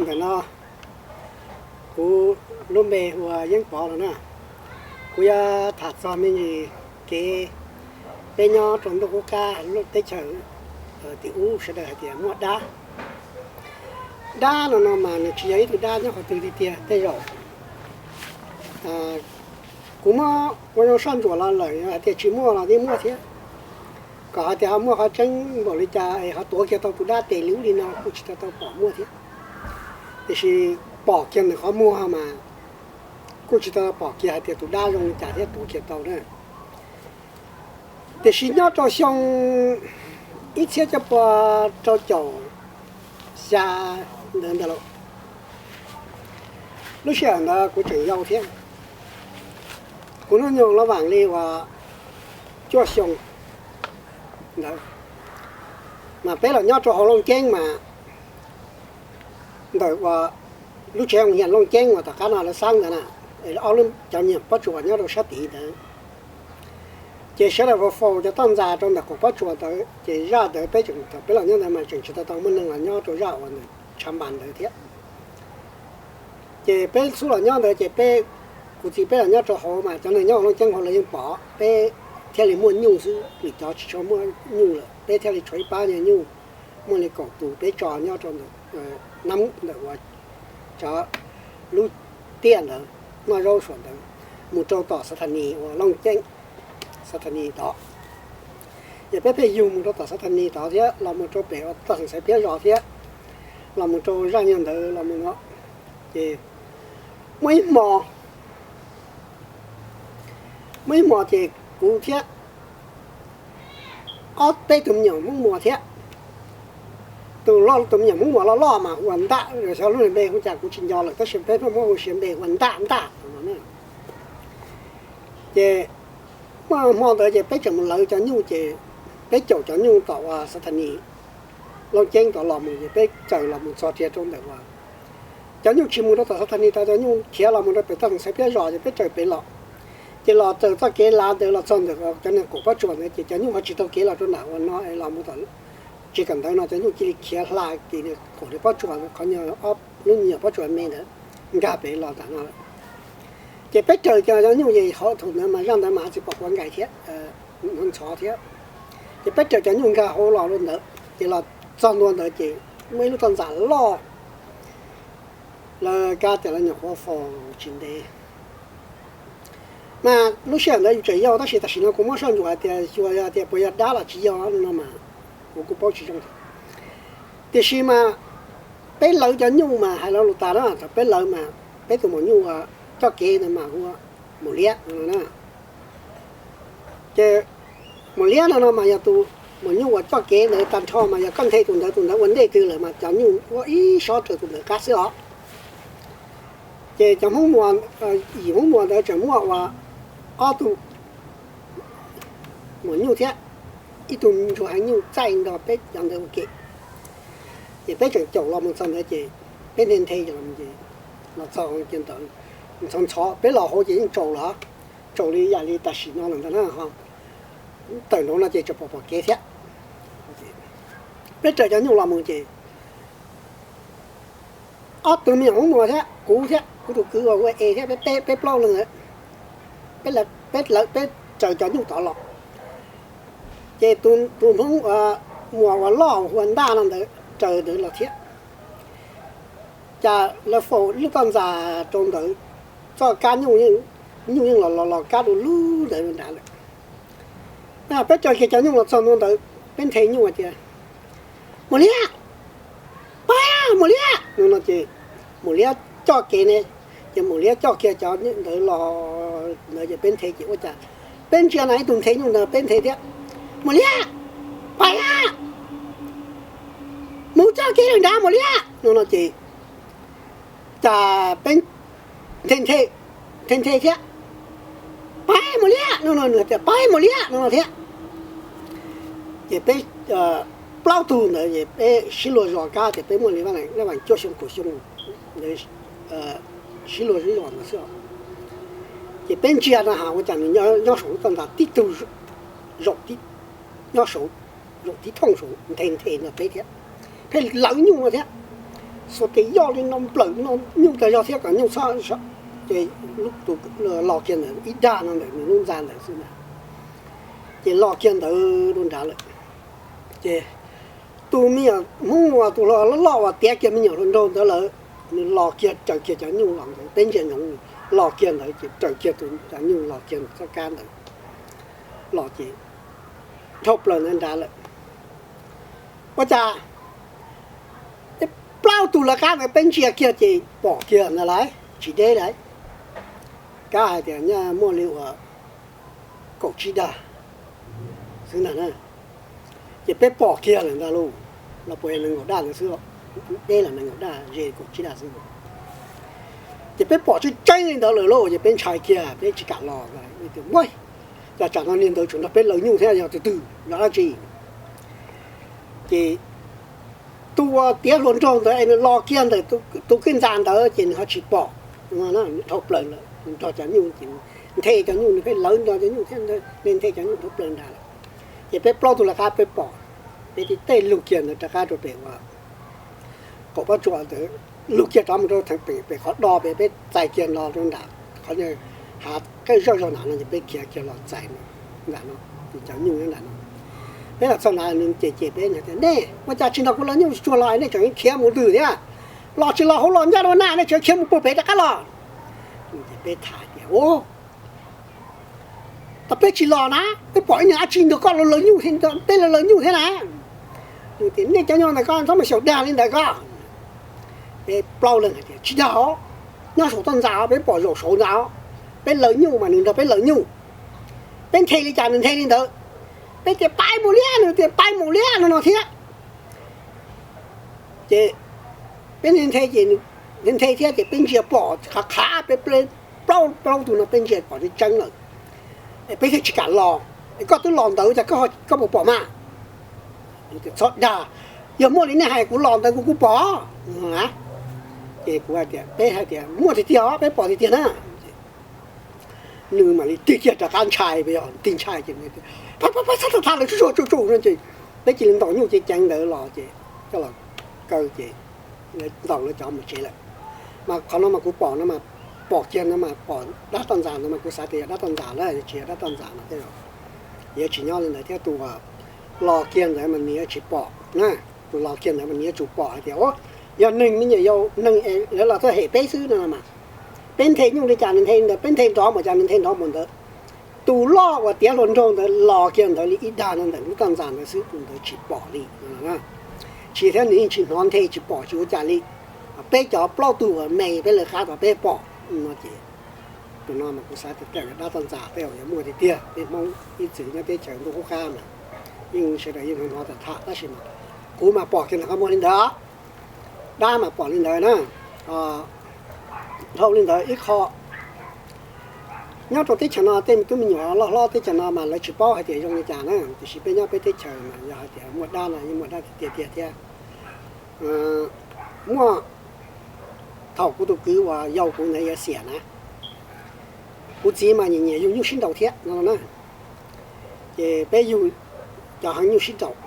Ntawm no kuv lub npe hu ua Yeeb Pov no na. Kuv yuav tham txog me ntsis kev peb nyob rau ntuj qub qab lub teb chaws tim ub sawv daws hais tias muaj dab. Dab no no mas nws tsis yog ib tug dab nyob qhov twg tiag tiag. Tej zaum kuv muab ua zoo soj ntsuam los lawm, hais tias tsis muaj los yeej muaj thiab. Kom hais tias ho muaj qhov tseeb npaum li cas es ho tuav kiag tau tus dab tes li ub li no kuj tsis tau tau pom muaj thiab. Tiam sis pom kiag nws qhov muag mas kuj tsis tau pom kiag hais tias tus dab zoo li cas thiab tuav kiag tau na. Tiam sis nyob rau xyoo ib txhiab cuaj pua rau caum xya ntawd ntag lauj, lub sij hawm ntawd kuv tseem yau thiab. Kuv hnub nyoog los vam li uas cuaj xyoo ntawd, mas peb los nyob rau hauv Looj Ceeb mas ntawm uas lub tsev Looj Ceeb uas tom qab no lawv xab ntawd na, ob lub cov nyuam pob tsuas nyob rau sab tid ntawd. Ces sawv daws faus faus cov toj ntxas rau ntawm qaum pob tsuas ntawd, ces zaj ntawd peb tseem, thaum peb los nyob ntawd mas tseem tsis tau tau muaj neeg los nyob rau zaj uas nws tshav npas ntawd thiab. Ces peb xub los nyob ntawd ces peb, kuv txiv peb los nyob rau hauv mas cov neeg nyob hauv Looj Ceeb hauv lawv yeej pom peb thiaj li muaj nyuj xwb, lwm cov tsis tshua muaj nyuj lawm, peb thiaj li tshuav ib pab nyuag nyuj muaj li kaum tus peb tso nyob rau ntawm nab ntawm uas cov lub tiaj ntawd, noj zaub suam ntawd, mus rau tom Xav Thas Nis uas Looj Ceeb, Xav Thas Nis tod. Ces peb pheej yug mus rau tom Xav Thas Nis tod thiab los mus rau pem uas toj xeem Xaiv Piab Zos thiab los mus rau zaj nyuag ntawd los mus no. Ces muaj ib hmo, muaj ib hmo ces kuv thiab ob peb tus me nyuam Hmoob Muas thiab, tus, tus me nyuam Hmoob Muas loj loj mas hu ua Ntaj, xyov lub npe hu cas kuv tsis nco lawm tab sis peb pheej muab hu siv npe hu ua Ntaj Ntaj no. Ces muaj hmo ntawd ces peb tseem mus lawv cov nyuj ces peb caum cov nyuj tom uas Xav Thas Nis Looj Ceeb tod los mus ces peb raws los mus txog kiag rau ntawm uas cov nyuj tsis mus rau tom Xav Thas Nis tod, cov nyuj khiav los mus rau pem toj xeem Xaiv Piab Zos ces peb raws pem los. Ces los raws txoj kev lav ntawd los txog ntawm cov niag qaum pob tsuas ntawd ces cov nyuj ho tsis taug kev los rau nram uas no es los mus tom tsev kawm ntawv no, cov nyuj cia li khiav hla tim qaum pob tsuas qhov nyuag ob lub nyuag pob tsuas me ntawd nkag pem los nram no lawm. Ces peb raws cov nyuj ces hauv thaum ntawd mas zaj ntawd mas tsis pom quav nkais thiab, ntxhov thiab. Ces peb raws cov nyuj nkag hauv los rau ntawd ces los txog ntua ntawd ces muaj ib lub toj ntxas loj, lawv kab tias lawv nyuam qhuav faus tsis ntev. Mas lub sij hawm ntawd yus tseem yau tab sis tam sim no kuv muab soj ntsuam hais tias xyuas yog tias puas yog dab los tsis yog no mas kuv kuj paub tsis zoo. Tiam sis mas peb lawv cov nyuj mas hais lo lus tas na, thaum peb lawv mas peb tus maum nyuj uas coj kev ntawd mas hu ua Maum Liab no na. Ces Maum Liab no no mas yog tus maum nyuj uas coj kev ntawd tag nrho mas yog koj nthe tus ntawd, tus ntawd ua ntej twg lawm mas cov nyuj ua ib sob raws tus ntawd qab xwb os. Ces cov Hmoob Muas, yim Hmoob Muas ntawd tseem muaj ua ob tug maum nyuj thiab ib tug ntsuag heev nyuj txaij nrog peb cov ntawd ua ke. Ces peb tseem caum los mus txog ntawd ces peb nthe nthe los txog ces ntawd ntxhov ntxhov, peb los hauv ces yeej tsaus lawm, tsaus li yam li tam sim no lawm ntag na. Tawm nraud no ces tseem pom pom kev thiab. Peb raws cov nyuj los mus ces ob tug me nyuam Hmoob Muas thiab kuv thiab kuv tus kwv uas hu ua Es thiab peb, peb plaub leeg, peb lawv, peb raws cov nyuj tod los. Ces tus Hmoob Muas uas loj hu ua Ntaj no ntawd raws ntawd los thiab. Cas lawv faus lub toj ntxas rau ntawd, txoj kab nyuj, nyuj yeej los los los kab du lug ntawd nrad lawm. Peb raws kiag cov nyuj los txog ntua ntawd, peb nthe nyuj hais tias, Maum Liab, pab Maum Liab no no ces Maum Liab coj kev ne, ces Maum Liab coj kiag cov ntawd los ntawd ces peb nthe ces ua cas peb ntsia na ib tug nthe nyuj ntawd peb nthe thiab, Maum Liab, pab, mus coj kev nrad Maum Liab no no ces cas peb nthe nthe, nthe nthe thiab, Pab Maum Liab no no nws tias, Pab Maum Liab no no thiab. Ces peb plaub tug ntawd ces peb sib luag zos kab tias peb muaj li vaj cuaj xyoo kaum xyoo ntawd, sib luag zos ntawd xwb. Ces peb ntsia na has ua cas nws nyob saum lub toj ntxas tib tug zaum, nyob saum, zaum tib thooj saum nthe nthe ntawm peb thiab, pheej lawv nyuj no thiab. xuas tes yoj li no nplawm no nyuj tas zog thiab kom nyuj txhob, ces lub tus los kiag ntawd ib dag no ntawm nws lub ntxa ntawd xwb na. Ces los kiag ntawd rau nrad lawm, ces tus me nyuam Hmoob uas tus hluas loj loj uas tiav kiag me nyuam hluas nraug ntawd lawm, nws los kiag raws kiag cov nyuj los ntawd, peb ntsia ntsoov, los kiag ntawd ces raws kiag tus cov nyuj los kiag txoj kab ntawd los ces dhau plaws ntawd nrad lawm. Ua cas plaub tug lawv qab ntawd peb ntsia kiag ces pom kiag ntawd lawm, tsis deb lawm. Kab hais tias nyaj muaj li uas kaum tsib dag xwb ntag na. Ces peb pom kiag lawm ntag lauj, los puas yog nees nkaum dag ntawd xwb, deb los nees nkaum dag ze kaum tsib dag xwb. Ces peb pom tseeb tseeb li ntawd lawm lauj, ces peb ntshai kiag peb tsis kam los. Tias, Muaj, cas tsam no niag ntawd tseem nrog peb laws nyuj thiab, yog tus twg, yog dab tsi? Ces tus uas tiav hluas nraug ntawd es nws los kiag ntawm tus kwj ntxa ntawd ces nws ho tsis pom, dhau plaws lawm, nws nrog cov nyuj ces nthe cov nyuj, nws pheej lawv nrog cov nyuj thiab, nthe cov nyuj dhau plaws nrad lawm. Ces peb plaub tug lawv qab peb pom, peb tib tej lug kiag ntawd rov qab rau pem uas qaum pob tsuas ntawd, lug kiag rov mus rau theem pem, pem qhov do pem, peb txais kiag no rau nram qhov hav qawj zoj zog nram no ces peb khiav kiag los txais nram no, cov nyuj nyob nram no. Peb los txog nrad nws ces ces peb tias, Nej ua cas tsis nrog kuv laws nyuj tsuag los nej tseem khiav mus ntws thiab? Los tsis los hauv los ncaj rau na, nej tseem khiav mus puag pem rov qab los. Ces peb tham tias, Ua, tas peb tsis los na, peb pom ib niag dab tsi nrog koj laws nyuj, peb laws laws nyuj thiab na. Tias, Nej cov nyuj ntawd koj txhob mus xyaum dag li ntawd koj. Peb plaub leeg hais tias, Tsis dag os, nyob saum toj ntxas os, peb pom zaum saud ntag os, peb laws nyuj mas nws nrog peb laws nyuj, peb nthe li cas nws nthe li ntawd. Peb tias, Pab mus liab, nws tias, Pab mus liab no no thiab. Ces peb nthe ces nthe thiab ces peb ntsia pom qhav qhav, peb plaub plaub tug no peb ntsia pom tseeb tseeb lawm, peb thiaj tsis kam los. Es koj twb los ntawd cas koj puas pom mas? Txhob dag, yog muaj li nej hais kuv los ntawd kuv kuj pom. Ces kuv hais tias, Peb hais tias muaj tiag tiag os, peb pom tiag tiag na. Nws mam li tig kiag rov qab ntshai, yog tig ntshai ces, Pab, pab, pab, txhob tham lawv, tsuj tsuj tsuj no ces peb cia li ntaus nyuj ceev ceev ntawd los ces coj los kaw ces ntaus lawv cov mus tsev lawm. Mas qhov no mas kuv pom no mas, pom kiag no mas pom dab toj ntxas no mas kuv xav tias yog dab toj ntxas lawm, tsis yog dab toj ntxas no thiab, yuav tsis nyob li ntawd thiab. Tus los kiag ntawd mas nws yuav tsis pom na, tus los kiag ntawd mas nws yuav tsum pom hais tias, Ua, yog neeg me nyuam yaus neeg es lawv los tuaj hem peb xwb no mas, peb nthe nyuj li cas nws nthe li ntawd, peb nthe nrov mus cas nws nthe nrov mus ntawd. Tus loj uas tiav hluas nraug ntawd los kiag ntawd li ib dag no ntawm lub toj ntxas ntawd xwb, tus ntawd tsis pom li. Tsis thiab nws yeej tsis hnov nthe tsis pom tsis ua cas li. Peb cov plaub tug uas me peb lawv qab tod peb pom no ces, tus no mas kuv xav tias tej zaum dab toj ntxas tej zaum yuav muaj tiag tiag. Peb Hmoob ib txwm nyob teb chaws ntuj qub qab mas yeej sawv daws yeej hnov hnov tham tham tab sis mas kuv mas pom kiag ntawm qhov muag li ntawd, dab mas pom li ntawd na. Dhau li ntawd ib qho, nyob rau teb chaws no tej me tub me nyuam loj hlob teb chaws no mas lawv tsis paub hais tias zoo li cas na, tiam sis peb nyob peb teb chaws mas yog hais tias muaj dab no yeej muaj dab tiag tiag thiab. Muaj thaum kuv tus kwv uas yau kuv ntawd yuav xiam na, kuv txiv mas nyiam nyiam yug nyuj sib nraus thiab no na. Ces peb yug cov heev nyuj sib nraus,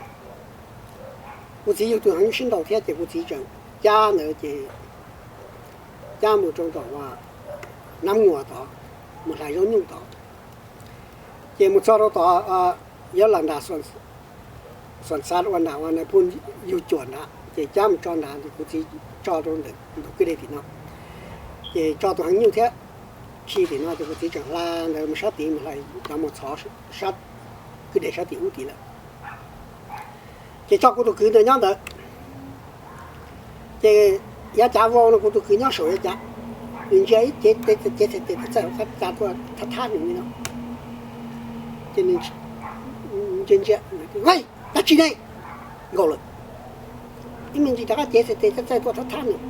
kuv txiv yug tus heev nyuj sib nraus thiab ces kuv txiv tseem cab ntawd ces cab mus rau tom uas Nab Muas tod, mus hlais zaub nyuj tod. Ces mus txog rau tod, yuav los nram Xuam Xav ua nram uas nais phoo yug cuam nrad ces cab mus tso nrad ces kuv txiv tso rau ntawm ntug kwj deg tim no. Ces tso tus heev nyuj thiab khi tim no ces kuv txiv tseem hla ntawd mus sab tid mus hlais cov mus txhov sab kwj deg sab tim ub tid lawm. Ces tso kuv tus kwv ntawd nyob ntawd. Ces yav cav vau no kuv tus kwv nyob saum yav cav, nws ntsia ib cev cev txaij ca tuaj thab thab nws li no. Ces nws ntsia ntsia, Dab tsi ne? Nkaus lawm. Ib me ntsis rov qab cev txaij txaij tuaj thab thab nws.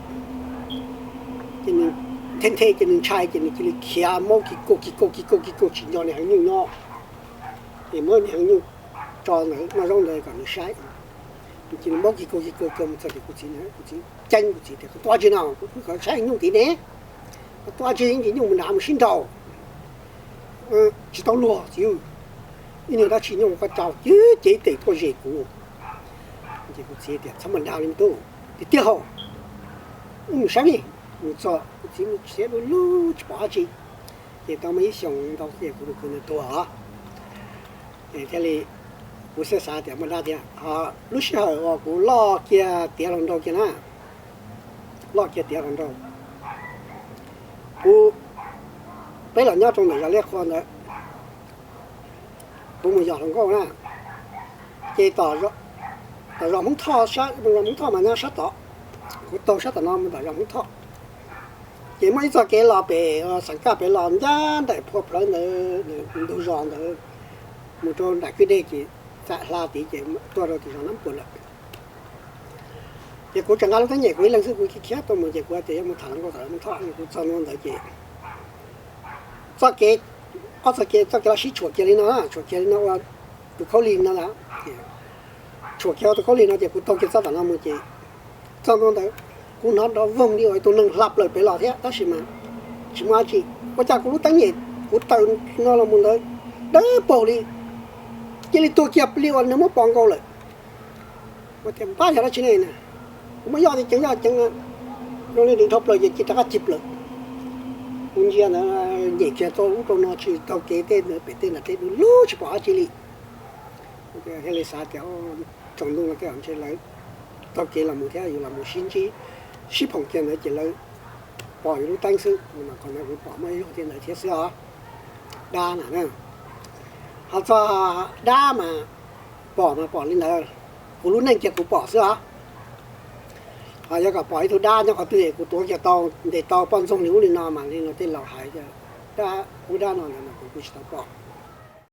Ces nws nthe nthe ces nws ntshai ces nws cia li khiav maub kis kauj kis kauj kis kauj kis kauj tsis nco niag heev nyuj nyob. Ces muab niag heev nyuj tso ntawd noj zaub ntawd kom nws saib. Nws cia li maub kis kauj kis kauj mus txog tim kuv txiv, kuv txiv ceeb kuv txiv tias, Koj tuaj dab tsi no? Kuv kom saib heev nyuj tid ne. Koj tuaj dab tsi, ntsis nyuj mus nrad mus sib nraus. Tsis tau luag txiv, ib niag dab tsi nyob ua koj tsaug cev cev tes tuaj zes kuv. Ces kuv txiv tias, Txhob mus dag li me tub, tiag tiag hos. Wb mus saib li. Mus txog kuv txiv mus txog lub tsis pom dab tsi. Ces tau muaj ib xyoos ntau ces kuv tus kwv ntawd tuag os. Thiaj li kuv thiaj xav tias muaj dab thiab. Lub sij hawm uas kuv loj kiag tiav hluas nraug kiag na, loj kiag tiav hluas nraug, kuv, peb los nyob rau ntawm zos Liab Qhua ntawd, kuv mus yos hluas nkauj na, ces tom zos Hmoob Thoj, zos Hmoob Thoj mas nyob sab tod, kuv taug sab tom no mus tom zos Hmoob Thoj. Ces muaj ib txoj kev los pem Xeev Kaj pem los ncaj nraim phua plawv ntawd, ntug zos ntawd, mus rau nram kwj deg ces txawm hla tid ces tuaj rau tim zos Nab Puas lawm. Ces kuv tseem nqa lub teeb nyem kuv ib leeg xwb, kuv khiav khiav tuaj mus ces kuv tias yuav mus tham hluas nkauj tom zos Hmoob Thoj. Kuv txog ntua ntawd ces txoj kev, ob txoj kev, txoj kev los sib tshuam kiag li no, tshuam kiag li no ua tus khaub lig no lawm. Tshuam kiag ua tus khaub lig no ces kuv taug kiag txoj tom no mus ces txog ntua ntawd kuv hnov nrov voog li uas tus neeg hla plaws pem los thiab tab sis mas tsis muaj dab tsi. Ua cas kuv lub teeb nyem kuv taws no los mus ntawd dawb paug li, cia li tuag kiag li uas nws muab pov nkaus lawm. Kuv tias npab yog dab tsi ne? Kuv muab yoj ces ceev, yoj ceev, zoo li nws dhau plaws ces cia rov qab cig plaws. Kuv ntsia ntawd nyem kiag rau ub rau no tsis taug kev tej ntawd pem tej nram teb du lug tsis pom dab tsi li. Thiaj li xav tias tsaus ntuj no tej zaum ntshe lawv taug kev los mus thiab yuav los mus sib ntsib, sib phoom kiag ntawd ces lawv pom yus lub teeb xwb. Qhov ntawd kuv pom muaj ib zaug tej ntawd thiab xwb os. Dab na, ho txog dab mas pom mas pom li ntawd, kuv lub neej kiag kuv pom xwb os. Ho yog kom pom ib tug dab nyob qhov twg kuv tuav kiag tau ntes tau poj ntxoog li ub li no mas li luag tej laus hais tias dab, ub dab no ntawd mas kuv kuj tsis tau pom.